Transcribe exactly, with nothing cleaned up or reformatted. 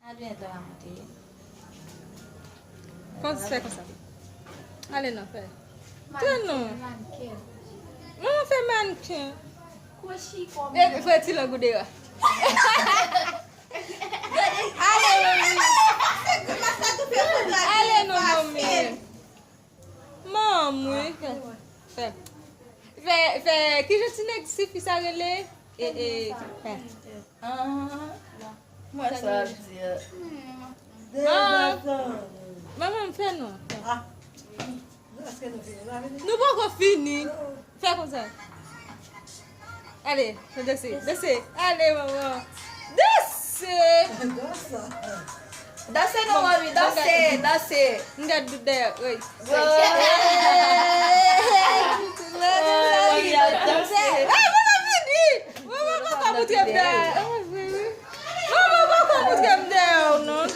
Adyen tan a monte. Konsa, fè konsa. Ale non, fè. Tann non. Manman fè mannken. E, fè ti lang ou deyò. Ale, manmi. Ale non, manmi. Manmi. Fè. Fè, fè, kijan ti nèg si fi sa rele? E, e, fè. Mwen sa ap di a. Manman, fè non. Nou poko fini. Fè konsa. Ale, nou danse, danse. Ale, manman. Danse! Danse non, manmi, danse, danse. M gad dout dèyè, wi. Manmi ap danse. Ay, manman fini! Manman poko moutre m dèyè. Manman poko moutre m dèyè, non.